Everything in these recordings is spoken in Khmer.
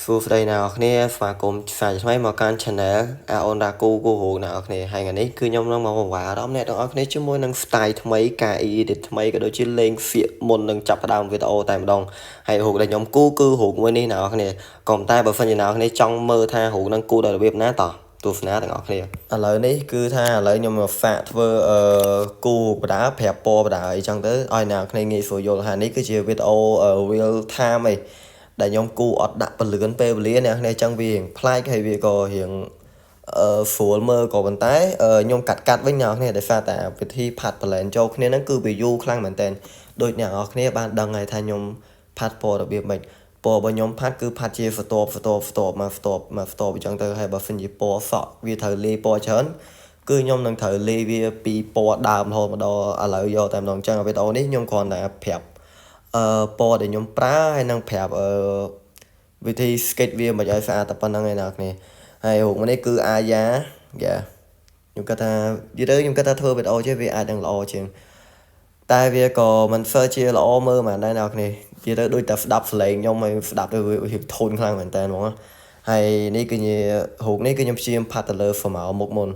សួស្តីអ្នកនរគ្នាស្វាគមន៍សាជាថ្មីមកកាន់ Channel អាអូនរ៉ាគូគូរូអ្នកនរគ្នាហើយថ្ងៃនេះគឺខ្ញុំនឹងមកបង្វែរអារម្មណ៍អ្នកទាំងអស់គ្នាជាមួយនឹង style ថ្មីការ edit ថ្មីក៏ដូចជាលេងសៀកមុននឹងចាប់ផ្ដើមវីដេអូតែម្ដងហើយរូបដែលខ្ញុំគូគឺរូបមួយនេះអ្នកនរគ្នាក៏ប៉ុន្តែបើសិនជាអ្នកនរគ្នាចង់មើលថារូបនឹងគូដោយរបៀបណាតោះទស្សនាទាំងអស់គ្នាឥឡូវនេះគឺថាឥឡូវខ្ញុំមកសាកធ្វើអឺគូបដាប្រាប់ពណ៌បដាអីចឹងទៅឲ្យអ្នកនរគ្នាងាយស្រួលយល់ហើយនេះគឺជាវីដេអូ real time អីដែលខ្ញុំគូអត់ដាក់ពលឿនពេលវេលាអ្នកគ្នាចឹងវារៀងប្លែកហើយវាក៏រៀងអឺស្រួលមើលក៏ប៉ុន្តែខ្ញុំកាត់កាត់វិញអ្នកគ្នាដោយសារតែវិធីផាត់ blend ចូលគ្នាហ្នឹងគឺវាយូរខ្លាំងមែនតើដូចអ្នកនរគ្នាបានដឹងហើយថាខ្ញុំផាត់ពណ៌របៀបម៉េចពណ៌របស់ខ្ញុំផាត់គឺផាត់ជាស្ទាប់ស្ទាប់ស្ទាប់មកស្ទាប់មកស្ទាប់អញ្ចឹងទៅហើយបើសិនជាពណ៌សក់វាត្រូវលាយពណ៌ច្រើនគឺខ្ញុំនឹងត្រូវលាយវាពីពណ៌ដើមរហូតមកដល់ឥឡូវយកតែម្ដងអញ្ចឹងវីដេអូនេះខ្ញុំគ្រាន់តែប្រាប់អឺពណ៌ដែលខ្ញុំប្រើហើយនឹងប្រាប់អឺវិធី sketch វាមិនឲ្យស្អាតតែប៉ុណ្្នឹងឯណាគ្នាហើយរូបនេះគឺអាយ៉ាយ៉ាខ្ញុំគិតថានិយាយទៅខ្ញុំគិតថាធ្វើវីដេអូចេះវាអាចនឹងល្អជាងតែវាក៏មិនសូវជាល្អមើលហ្មងដែរអ្នកគ្នានិយាយទៅដូចតែស្ដាប់សលេងខ្ញុំហើយស្ដាប់ទៅវាធន់ខ្លាំងមែនតើហ្មងហើយនេះគឺជារូបនេះគឺខ្ញុំព្យាយាមផាត់ទៅលើស្រមោលមុខមុន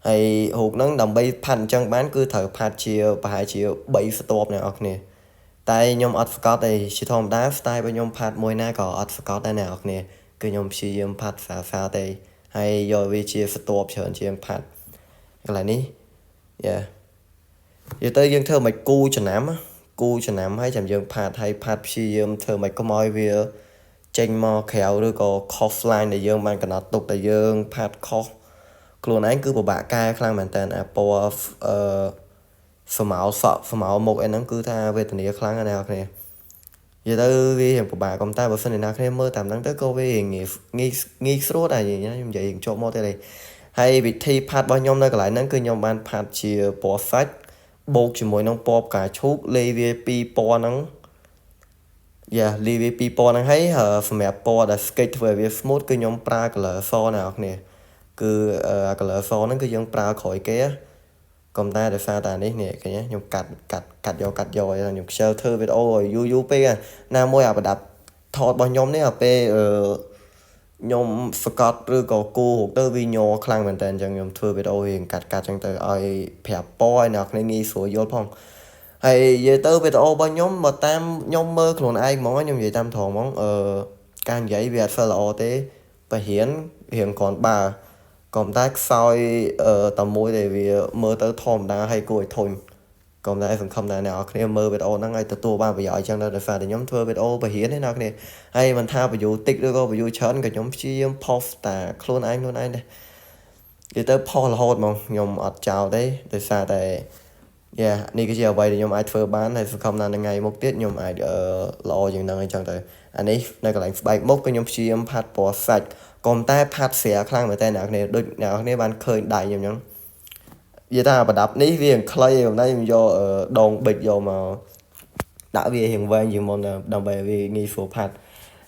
ហើយរូបហ្នឹងដើម្បីផាត់អញ្ចឹងបានគឺត្រូវផាត់ជាប្រហែលជា3ស្ទាប់អ្នកនរគ្នាតែខ្ញុំអត់ស្កត់ទេជាធម្មតា style របស់ខ្ញុំផាត់មួយណាក៏អត់ស្កត់ដែរអ្នកនរគ្នាគឺខ្ញុំព្យាយាមផាត់សាសាទេហើយយកវាជាស្ទាប់ច្រើនជាងផាត់កន្លែងនេះយ៉ានិយាយទៅយើងធ្វើមិនគូចំណាំគូចំណាំហើយចាំយើងផាត់ហើយផាត់ព្យាយាមធ្វើមិនកុំឲ្យវាចេញមកក្រៅឬក៏ខុស line ដែលយើងបានកំណត់ទុកតែយើងផាត់ខុសខ្លួនឯងគឺពិបាកកែខ្លាំងមែនតើអាពណ៌អឺស្រមោលសក់ស្រមោលមុខអីហ្នឹងគឺថាវេទនាខ្លាំងណាស់អ្នកគ្នា និយាយទៅវារៀងពិបាកក៏តែបើសិនជាអ្នកគ្នាមើលតាមហ្នឹងទៅក៏វារៀងងាយងាយងាយស្រួលដែរខ្ញុំនិយាយរៀងជាប់មកទៀតទេហើយវិធីផាត់របស់ខ្ញុំនៅកន្លែងហ្នឹងគឺខ្ញុំបានផាត់ជាពណ៌សាច់បូកជាមួយនឹងពណ៌ផ្កាឈូកលាយវាពីរពណ៌ហ្នឹងយ៉ាលាយវាពីរពណ៌ហ្នឹងហើយសម្រាប់ពណ៌ដែល sketch ធ្វើឲ្យវា smooth គឺខ្ញុំប្រើ color សអ្នកនរគ្នាគឺអា color សហ្នឹងគឺយើងប្រើក្រោយគេកុំតែដោយសារតែនេះនេះឃើញខ្ញុំកាត់កាត់កាត់យកកាត់យកខ្ញុំខ្ជិលធ្វើវីដេអូឲ្យយូរយូរពេកណាមួយអាប្រដាប់ថតរបស់ខ្ញុំនេះអាពេលអឺខ្ញុំសកត់ឬក៏គូរូបទៅវាញ័រខ្លាំងមែនតើអញ្ចឹងខ្ញុំធ្វើវីដេអូរៀងកាត់កាត់អញ្ចឹងទៅឲ្យប្រាប់ពណ៌ឲ្យអ្នកគ្នាងាយស្រួលយល់ផងហើយនិយាយទៅវីដេអូរបស់ខ្ញុំបើតាមខ្ញុំមើលខ្លួនឯងហ្មងខ្ញុំនិយាយតាមត្រង់ហ្មងអឺការនិយាយវាអត់សូវល្អទេបរៀនរៀងគ្រាន់បើក៏តែខ្សោយតែមួយដែលវាមើលទៅធម្មតាហើយគួរឲ្យធុញក៏តែសង្ឃឹមថាអ្នកនរគ្នាមើលវីដេអូហ្នឹងឲ្យទទួលបានប្រយោជន៍អញ្ចឹងដែរដោយសារតែខ្ញុំធ្វើវីដេអូបរៀនទេអ្នកនរគ្នាហើយមិនថា view តិចឬក៏ view ច្រើនក៏ខ្ញុំព្យាយាម post តែខ្លួនឯងខ្លួនឯងដែរនិយាយទៅ post រហូតហ្មងខ្ញុំអត់ចោលទេដោយសារតែយ៉ានេះគឺជាអ្វីដែលខ្ញុំអាចធ្វើបានហើយសង្ឃឹមថានៅថ្ងៃមុខទៀតខ្ញុំអាចល្អជាងហ្នឹងអញ្ចឹងទៅអានេះនៅកន្លែងស្បែកមុខក៏ខ្ញុំព្យាយាមផាត់ពណ៌សាច់កុំតែផាត់ស្រាខ្លាំងមែនតើអ្នកគ្នាដូចអ្នកគ្នាបានឃើញដៃខ្ញុំអញ្ចឹងនិយាយថាប្រដាប់នេះវាខ្លីប៉ុន្តែខ្ញុំយកដងប៊ិចយកមកដាក់វារៀងវែងជាងមុនដើម្បីឲ្យវាងាយស្រួលផាត់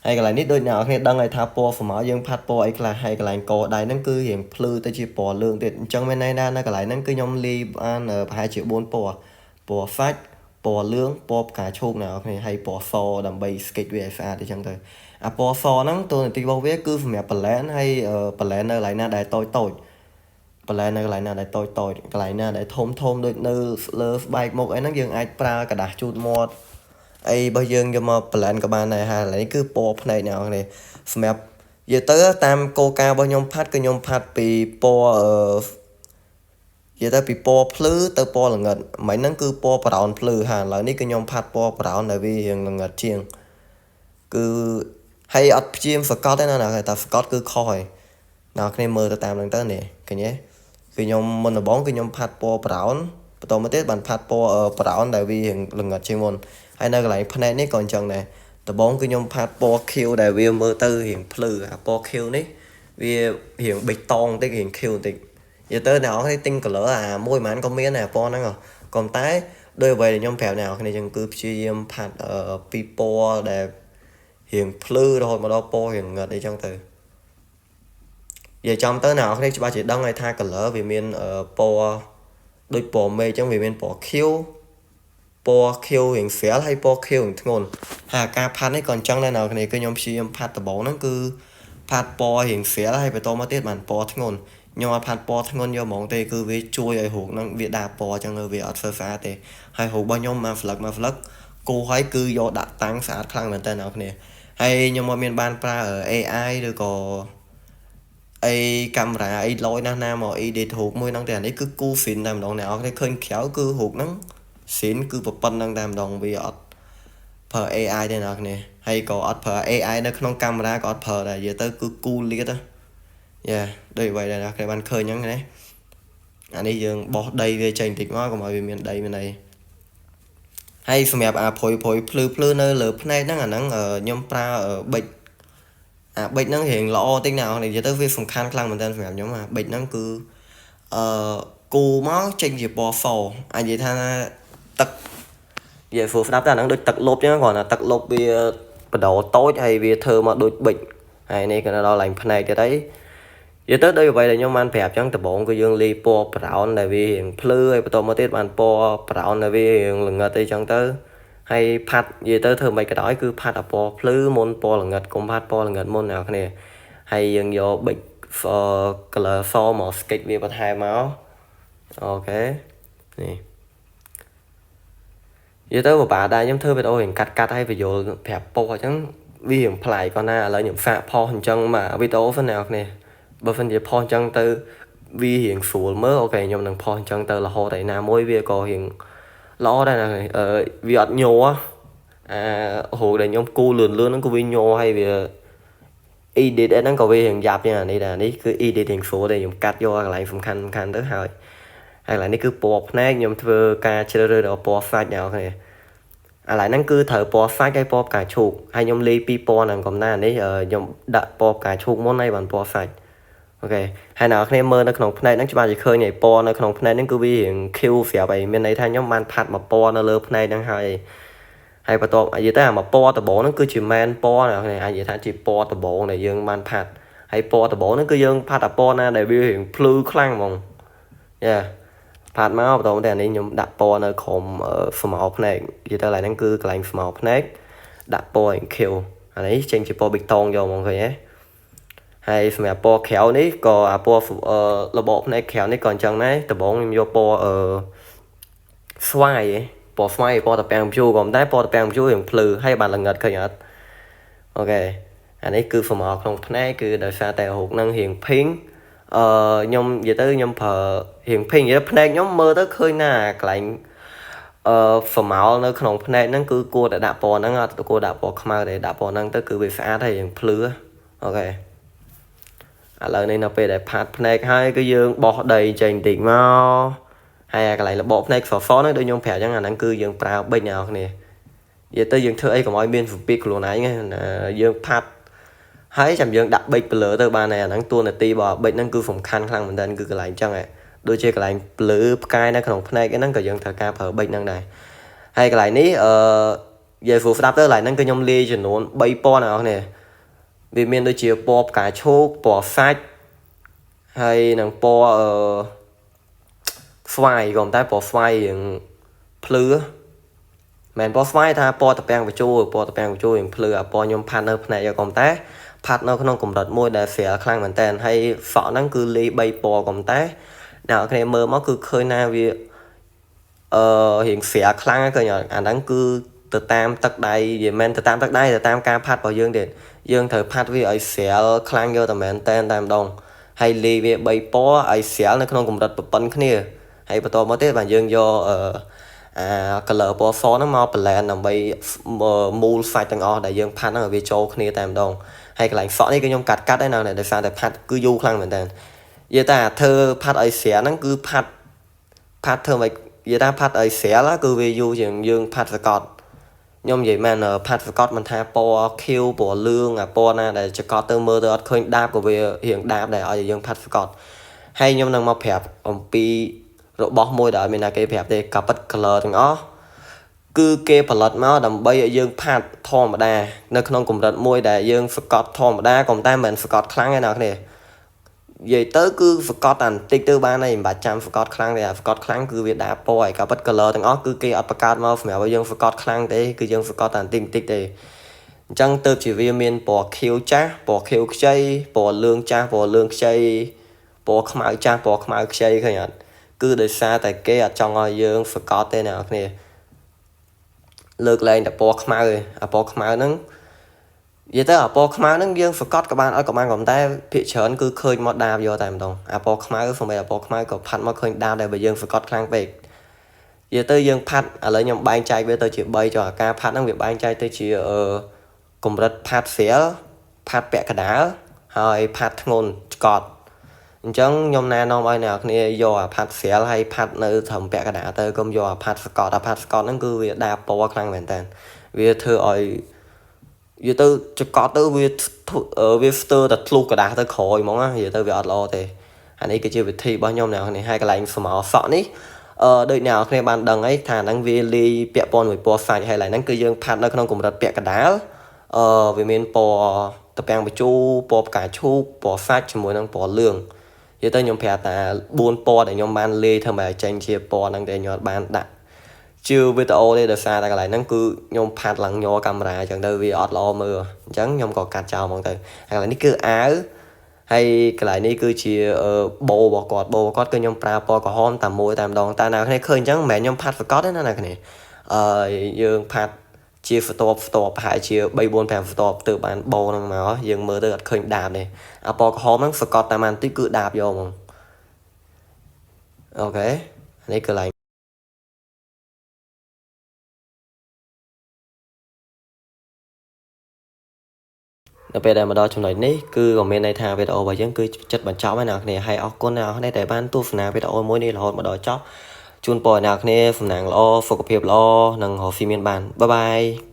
ហើយកន្លែងនេះដូចអ្នកនរគ្នាដឹងហើយថាពណ៌ស្រមោលយើងផាត់ពណ៌អីខ្លះហើយកន្លែងកដៃហ្នឹងគឺរៀងភ្លឺទៅជាពណ៌លឿងទៀតអញ្ចឹងមានន័យថានៅកន្លែងហ្នឹងគឺខ្ញុំលាយបានប្រហែលជា4ពណ៌ពណ៌សាច់ពណ៌លឿងពណ៌ផ្កាឈូកអ្នកនរគ្នាហើយពណ៌សដើម្បី sketch វាឲ្យស្អាតអញ្ចឹងទៅអាពណ៌សហ្នឹងតួនាទីរបស់វាគឺសម្រាប់ blend ហើយ blend នៅកន្លែងណាដែលតូចតូច blend នៅកន្លែងណាដែលតូចតូចកន្លែងណាដែលធំធំដូចនៅលើស្បែកមុខអីហ្នឹងយើងអាចប្រើក្រដាសជូតមាត់ អីរបស់យើងយកមក blend ក៏បានដែរហើយឥឡូវនេះគឺពណ៌ភ្នែកអ្នកនរគ្នាសម្រាប់និយាយទៅតាមគោលការណ៍របស់ខ្ញុំផាត់គឺខ្ញុំផាត់ពីពណ៌អឺនិយាយទៅពីពណ៌ភ្លឺទៅពណ៌ល្ងិតមិញហ្នឹងគឺពណ៌ brown ភ្លឺហើយឥឡូវនេះគឺខ្ញុំផាត់ពណ៌ brown ដែលវារៀងល្ងិតជាងគឺហើយអត់ព្យាយាមសកត់ទេណាតែសកត់គឺខុសហើយអ្នកគ្នាមើលទៅតាមហ្នឹងទៅនេះឃើញទេគឺខ្ញុំមុនដំបូងគឺខ្ញុំផាត់ពណ៌ brown បន្តមកទៀតបានផាត់ពណ៌ brown ដែលវារៀងល្ងិតជាងមុនហើយនៅកន្លែងភ្នែកនេះក៏អញ្ចឹងដែរដំបូងគឺខ្ញុំផាត់ពណ៌ខៀវដែលវាមើលទៅរៀងភ្លឺអាពណ៌ខៀវនេះវារៀងបេតងតិចរៀងខៀវបន្តិចនិយាយទៅអ្នកនរគ្នាទិញ color អាមួយប៉ុន្មានក៏មានដែរពណ៌ហ្នឹងក៏តែដោយអ្វីដែលខ្ញុំប្រាប់អ្នកនរគ្នាចឹងគឺព្យាយាមផាត់ពីពណ៌ដែលរៀងភ្លឺរហូតមកដល់ពណ៌រៀងងឹតអីចឹងទៅនិយាយចំទៅអ្នកនរគ្នាច្បាស់ជាដឹងហើយថា color វាមានពណ៌ដូចពណ៌មេឃចឹងវាមានពណ៌ខៀវព ពណ៌ខៀវរៀងស្រាលហើយពណ៌ខៀវរៀងធ្ងន់ហើយអាការផាត់នេះក៏អញ្ចឹងដែរអ្នកគ្នាគឺខ្ញុំព្យាយាមផាត់ដំបូងហ្នឹងគឺផាត់ពណ៌រៀងស្រាលហើយបន្តមកទៀតបានពណ៌ធ្ងន់ខ្ញុំអត់ផាត់ពណ៌ធ្ងន់យកហ្មងទេគឺវាជួយឲ្យរូបហ្នឹងវាដាពណ៌អញ្ចឹងវាអត់សូវស្អាតទេហើយរូបរបស់ខ្ញុំមកផ្លឹកមកផ្លឹកគូហើយគឺយកដាក់តាំងស្អាតខ្លាំងមែនតើអ្នកគ្នាហើយខ្ញុំអត់មានបានប្រើ AI ឬក៏អីកាមេរ៉ាអីលយណាស់ណាមក edit រូបមួយហ្នឹងតែអានេះគឺគូ scene តែម្ដងអ្នកនរគ្នាឃើញក្រៅគឺរូបហ្នឹង scene គឺប៉ុណ្្នឹងតែម្ដងវាអត់ប្រើ AI ទេអ្នកនរគ្នាហើយក៏អត់ប្រើ AI នៅក្នុងកាមេរ៉ាក៏អត់ប្រើដែរនិយាយទៅគឺគូលៀតយ៉ាដូចអ្វីដែលអ្នកគ្នាបានឃើញហ្នឹងណាអានេះយើងបោះដីវាចេញបន្តិចមកកុំឲ្យវាមានដីមានអីហើយសម្រាប់អាព្រុយព្រុយភ្លឺភ្លឺនៅលើភ្នែកហ្នឹងអាហ្នឹងខ្ញុំប្រើប៊ិចអាប៊ិចហ្នឹងរៀងល្អតិចណាស់និយាយទៅវាសំខាន់ខ្លាំងមែនទែនសម្រាប់ខ្ញុំអាប៊ិចហ្នឹងគឺអឺគូមកចេញជាពណ៌សអាចនិយាយថាទឹកនិយាយព្រោះស្ដាប់តែអាហ្នឹងដូចទឹកលុបចឹងគ្រាន់តែទឹកលុបវាបដោតូចហើយវាធ្វើមកដូចប៊ិចហើយនេះក៏ដល់ឡើងភ្នែកទៀតអីនិយាយទៅដូចអ្វីដែលខ្ញុំបានប្រាប់ចឹងដំបូងគឺយើងលាយពណ៌ brown ដែលវារៀងភ្លឺហើយបន្តមកទៀតបានពណ៌ brown ដែលវារៀងល្ងិតអីចឹងទៅហើយផាត់និយាយទៅធ្វើមិនក៏ដោយគឺផាត់អាពណ៌ភ្លឺមុនពណ៌ល្ងិតកុំផាត់ពណ៌ល្ងិតមុនអ្នកគ្នាហើយយើងយកប៊ិច color សមក sketch វាបន្ថែមមក OK នេះនិយាយទៅបបាដែរខ្ញុំធ្វើវីដេអូរៀងកាត់កាត់ឲ្យបញ្យល់ប្រាប់ប៉ុស្អញ្ចឹងវារៀងប្លែកគាត់ណាឥឡូវខ្ញុំសាកផុសអញ្ចឹងមកវីដេអូសិនអ្នកគ្នាបើសិនជាផុសអញ្ចឹងទៅវារៀងស្រួលមើល OK ខ្ញុំនឹងផុសអញ្ចឹងទៅរហូតឯណាមួយវាក៏រៀងល្អដែរណាអឺវាអត់ញ័រអារូបដែលខ្ញុំគូលឿនលឿនហ្នឹងក៏វាញ័រហើយវា edit ហ្នឹងក៏វារៀងយ៉ាប់ជាងអានេះដែរនេះគឺ edit រៀងស្រួលដែរខ្ញុំកាត់យកកន្លែងសំខាន់សំខាន់ទៅហើយហើយកន្លែងនេះគឺពណ៌ភ្នែកខ្ញុំធ្វើការជ្រើសរើសដល់ពណ៌សាច់អ្នកនរគ្នាអាឡៃហ្នឹងគឺត្រូវពណ៌សាច់ហើយពណ៌ផ្កាឈូកហើយខ្ញុំលាយពីរពណ៌ហ្នឹងកំណានេះខ្ញុំដាក់ពណ៌ផ្កាឈូកមុនហើយបានពណ៌សាច់ OK ហើយអ្នកនរគ្នាមើលនៅក្នុងភ្នែកហ្នឹងច្បាស់ជាឃើញឯពណ៌នៅក្នុងភ្នែកហ្នឹងគឺវារៀងខៀវស្រាប់ហើយមានន័យថាខ្ញុំបានផាត់មកពណ៌នៅលើភ្នែកហ្នឹងហើយហើយបន្ទាប់និយាយទៅអាមកពណ៌ដំបូងហ្នឹងគឺជាមែនពណ៌អ្នកនរអាចនិយាយថាជាពណ៌ដំបូងដែលយើងបានផាត់ហើយពណ៌ដំបូងហ្នឹងគឺយើងផាត់អាពណ៌ណាដែលវារៀងភ្លឺខ្លាំងហ្មងយ៉ាផាត់មកបន្តតែអានេះខ្ញុំដាក់ពណ៌នៅក្រោមស្មៅភ្នែកនិយាយទៅកន្លែងហ្នឹងគឺកន្លែងស្មៅភ្នែកដាក់ពណ៌រៀងខៀវអានេះចេញជាពណ៌ប៊ីតងយកហ្មងឃើញទេហើយសម្រាប់ពណ៌ក្រៅនេះក៏អាពណ៌របកភ្នែកក្រៅនេះក៏អញ្ចឹងដែរដំបូងខ្ញុំយកពណ៌អឺស្វាយពណ៌ស្វាយពណ៌តាពាំងព្យូក៏មិនដែរពណ៌តាពាំងព្យូរៀងភ្លឺហើយបានល្ងិតឃើញអត់ OK អានេះគឺស្រមោលក្នុងភ្នែកគឺដោយសារតែរូបនឹងរៀង pink អឺខ្ញុំនិយាយទៅខ្ញុំប្រើរៀង pink និយាយភ្នែកខ្ញុំមើលទៅឃើញណាកន្លែងអឺស្រមោលនៅក្នុងភ្នែកហ្នឹងគឺគួរតែដាក់ពណ៌ហ្នឹងអត់គួរដាក់ពណ៌ខ្មៅទេដាក់ពណ៌ហ្នឹងទៅគឺវាស្អាតហើយរៀងភ្លឺ OK ឥឡូវនេះនៅពេលដែលផាត់ភ្នែកហើយគឺយើងបោះដីចេញបន្តិចមកហើយកន្លែងរបកភ្នែកសសហ្នឹងដូចខ្ញុំប្រាប់អញ្ចឹងអាហ្នឹងគឺយើងប្រើប៊ិចអ្នកនរគ្នានិយាយទៅយើងធ្វើអីកុំឲ្យមានសម្ពាធខ្លួនឯងណាយើងផាត់ហើយចាំយើងដាក់ប៊ិចពលឺទៅបានហើយអាហ្នឹងតួនាទីរបស់ប៊ិចហ្នឹងគឺសំខាន់ខ្លាំងមែនទែនគឺកន្លែងអញ្ចឹងហ៎ដូចជាកន្លែងពលឺផ្កាយនៅក្នុងភ្នែកហ្នឹងក៏យើងត្រូវការប្រើប៊ិចហ្នឹងដែរហើយកន្លែងនេះអឺនិយាយស្រួលស្ដាប់ទៅកន្លែងហ្នឹងគឺខ្ញុំលាយចំនួន3ពណ៌អ្នកនរគ្នាវាមានដូចជាពណ៌ផ្កាឈូកពណ៌សាច់ហើយនិងពណ៌អឺស្វាយក៏តែពណ៌ស្វាយរៀងភ្លឺមិនពណ៌ស្វាយថាពណ៌តាពាំងបញ្ជូពណ៌តាពាំងបញ្ជូរៀងភ្លឺអាពណ៌ខ្ញុំផាត់នៅភ្នែកក៏តែផាត់នៅក្នុងកម្រិតមួយដែលស្រាលខ្លាំងមែនតើហើយសក់ហ្នឹងគឺលាយ3ពណ៌ក៏តែអ្នកគ្នាមើលមកគឺឃើញណាវាអឺរៀងស្រាលខ្លាំងឃើញអាហ្នឹងគឺទៅតាមទឹកដៃនិយាយមិនទៅតាមទឹកដៃទៅតាមការផាត់របស់យើងទៀតយើងត្រូវផាត់វាឲ្យស្រាលខ្លាំងយកតែមែនតែនតែម្ដងហើយលាយវា3ពណ៌ឲ្យស្រាលនៅក្នុងកម្រិតប្រប៉ុនគ្នាហើយបន្តមកទៀតបាទយើងយកអឺអា color ពណ៌សហ្នឹងមក blend ដើម្បីមូលសាច់ទាំងអស់ដែលយើងផាត់ហ្នឹងឲ្យវាចូលគ្នាតែម្ដងហើយកន្លែងសក់នេះគឺខ្ញុំកាត់កាត់ដែរណាដោយសារតែផាត់គឺយូរខ្លាំងមែនតើនិយាយតែធ្វើផាត់ឲ្យស្រាលហ្នឹងគឺផាត់ផាត់ធ្វើមិននិយាយថាផាត់ឲ្យស្រាលគឺវាយូរជាងយើងផាត់សកត់ខ្ញុំនិយាយមែនផាត់សកត់មិនថាពណ៌ខៀវពណ៌លឿងអាពណ៌ណាដែលចកត់ទៅមើលទៅអត់ឃើញដាបក៏វារៀងដាបដែរឲ្យយើងផាត់សកត់ហើយខ្ញុំនឹងមកប្រាប់អំពីរបស់មួយដែលអត់មានណាគេប្រាប់ទេកាពិត color ទាំងអស់គឺគេផលិតមកដើម្បីឲ្យយើងផាត់ធម្មតានៅក្នុងកម្រិតមួយដែលយើងសកត់ធម្មតាក៏តែមិនសកត់ខ្លាំងទេណាគ្នា និយាយទៅគឺសកត់តែបន្តិចទៅបានហើយមិនបាច់ចាំសកត់ខ្លាំងទេអាសកត់ខ្លាំងគឺវាដាពណ៌ហើយក៏ពិត color ទាំងអស់គឺគេអត់បង្កើតមកសម្រាប់ឲ្យយើងសកត់ខ្លាំងទេគឺយើងសកត់តែបន្តិចបន្តិចទេអញ្ចឹងទៅជាវាមានពណ៌ខៀវចាស់ពណ៌ខៀវខ្ចីពណ៌លឿងចាស់ពណ៌លឿងខ្ចីពណ៌ខ្មៅចាស់ពណ៌ខ្មៅខ្ចីឃើញអត់គឺដោយសារតែគេអត់ចង់ឲ្យយើងសកត់ទេអ្នកនរគ្នាលើកលែងតែពណ៌ខ្មៅឯអាពណ៌ខ្មៅហ្នឹងនិយាយទៅអាពណ៌ខ្មៅហ្នឹងយើងសកត់ក៏បានអត់ក៏បានក៏ប៉ុន្តែភាគច្រើនគឺឃើញមកដាបយកតែម្ដងអាពណ៌ខ្មៅសូម្បីអាពណ៌ខ្មៅក៏ផាត់មកឃើញដាបដែរបើយើងសកត់ខ្លាំងពេកនិយាយទៅយើងផាត់ឥឡូវខ្ញុំបែងចែកវាទៅជា3ចុះអាការផាត់ហ្នឹងវាបែងចែកទៅជាកម្រិតផាត់ស្រាលផាត់ពាក់កណ្ដាលហើយផាត់ធ្ងន់ឆ្កត់អញ្ចឹងខ្ញុំណែនាំឲ្យអ្នកគ្នាយកអាផាត់ស្រាលហើយផាត់នៅត្រឹមពាក់កណ្ដាលទៅកុំយកអាផាត់សកត់អាផាត់សកត់ហ្នឹងគឺវាដាបពណ៌ខ្លាំងមែនតើវាធ្វើឲ្យនិយាយទៅចកត់ទៅវាស្ទើរតែធ្លុះกระดาษទៅក្រោយហ្មងណានិយាយទៅវាអត់ល្អទេអានេះគឺជាវិធីរបស់ខ្ញុំអ្នកគ្នាហើយកន្លែងស្មោសក់នេះដូចអ្នកគ្នាបានដឹងអីថាហ្នឹងវាលាយពាក់ព័ន្ធមួយពណ៌សាច់ហើយកន្លែងហ្នឹងគឺយើងផាត់នៅក្នុងកម្រិតពាក់កណ្ដាលវាមានពណ៌តពាំងបញ្ជូពណ៌ផ្កាឈូកពណ៌សាច់ជាមួយនឹងពណ៌លឿងនិយាយទៅខ្ញុំប្រាប់ថា4ពណ៌ដែលខ្ញុំបានលាយធ្វើឲ្យចេញជាពណ៌ហ្នឹងតែខ្ញុំអត់បានដាក់ជឿវីដេអូទេដោយសារតែកន្លែងហ្នឹងគឺខ្ញុំផាត់ឡើងញ័រកាមេរ៉ាអញ្ចឹងទៅវាអត់ល្អមើលអញ្ចឹងខ្ញុំក៏កាត់ចោលហ្មងទៅហើយកន្លែងនេះគឺអាវហើយកន្លែងនេះគឺជាបោរបស់គាត់បោរបស់គាត់គឺខ្ញុំប្រើពណ៌ក្រហមតែមួយតែម្ដងតែអ្នកគ្នាឃើញអញ្ចឹងមិនមែនខ្ញុំផាត់សកត់ទេណាអ្នកគ្នាយើងផាត់ជាស្ទាប់ស្ទាប់ប្រហែលជា3 4 5ស្ទាប់ទៅបានបោហ្នឹងមកយើងមើលទៅអត់ឃើញដាបទេអាពណ៌ក្រហមហ្នឹងសកត់តាមបន្តិចគឺដាបយកហ្មងអូខេនេះកន្លែងដល់ពេលដែលមកដល់ចំណុចនេះគឺក៏មានន័យថាវីដេអូរបស់យើងគឺចិត្តបញ្ចប់ហើយអ្នកគ្នាហើយអរគុណអ្នកគ្នាដែលបានទស្សនាវីដេអូមួយនេះរហូតមកដល់ចប់ជូនពរអ្នកគ្នាសំណាងល្អសុខភាពល្អនិងរកស៊ីមានបានបាយបាយ។